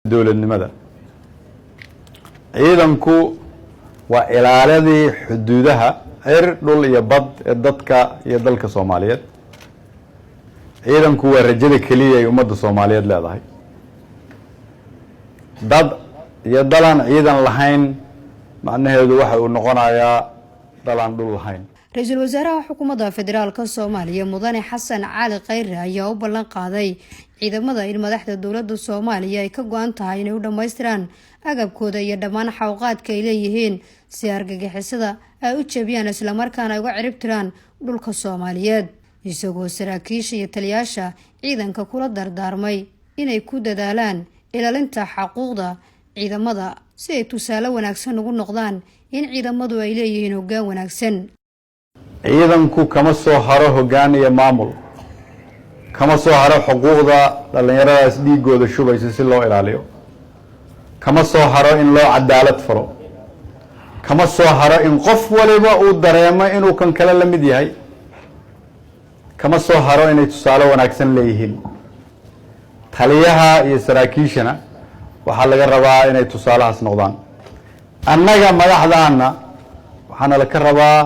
Dowladnimada ciidanku waa ilaaladii xuduudaha cir, dhul iyo bad ee dadka iyo dalka Soomaaliyeed. Ciidanku waa rajada keliya ay ummadda Soomaaliyeed leedahay. Dad iyo dalaan ciidan lahayn macnaheedu waxa uu noqonayaa dalaan dhul lahayn. Ra-iisul wasaaraha xukuumadda federaalka Soomaaliya, Mudane Xasan Cali Khayre, ayaa u ballan qaaday ciidamada in madaxda dowladda Soomaaliya ay ka go-an tahay inay u dhammaystiraan agabkooda iyo dhammaan xawqaadka ay leeyihiin, si argagixisada ay u jebiyaan, islamarkaana ay uga ciribtiraan dhulka Soomaaliyeed, isagoo saraakiisha iyo taliyaasha ciidanka kula dardaarmay inay ku dadaalaan ilaalinta xaquuqda ciidamada, si ay tusaale wanaagsan ugu noqdaan in ciidamadu ay leeyihiin hoggaan wanaagsan. Ciidanku kama soo haro hoggaan iyo maamul, kama soo haro xuquuqda dhallinyaradaas dhiigooda shubaysa si loo ilaaliyo, kama soo haro in loo cadaalad falo, kama soo haro in qof waliba uu dareemo inuu kan kale la mid yahay, kama soo haro inay tusaale wanaagsan leeyihiin. Taliyaha iyo saraakiishana waxaa laga rabaa inay tusaalahaas noqdaan. Annaga madaxdaana waxaana laka rabaa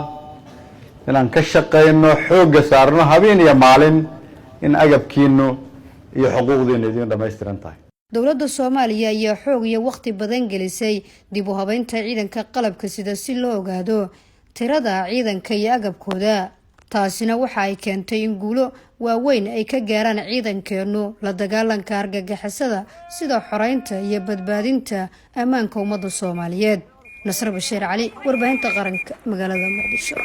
inaan ka shaqayno, xoogga saarno habeen iyo maalin in agabkiinu iyo xuquuqdiinu idin dhammaystiran tahay. Dowladda Soomaaliya ayaa xoog iyo waqti badan gelisay dib u habeynta ciidanka qalabka sida, si loo ogaado tirada ciidanka iyo agabkooda. Taasina waxa ay keentay in guulo waaweyn ay ka gaaraan ciidankeenu la dagaalanka argagixisada, sida xoreynta iyo badbaadinta ammaanka ummadda Soomaaliyeed. Nasre Bashiir Cali, Warbaahinta Qaranka, magaalada Muqdisho.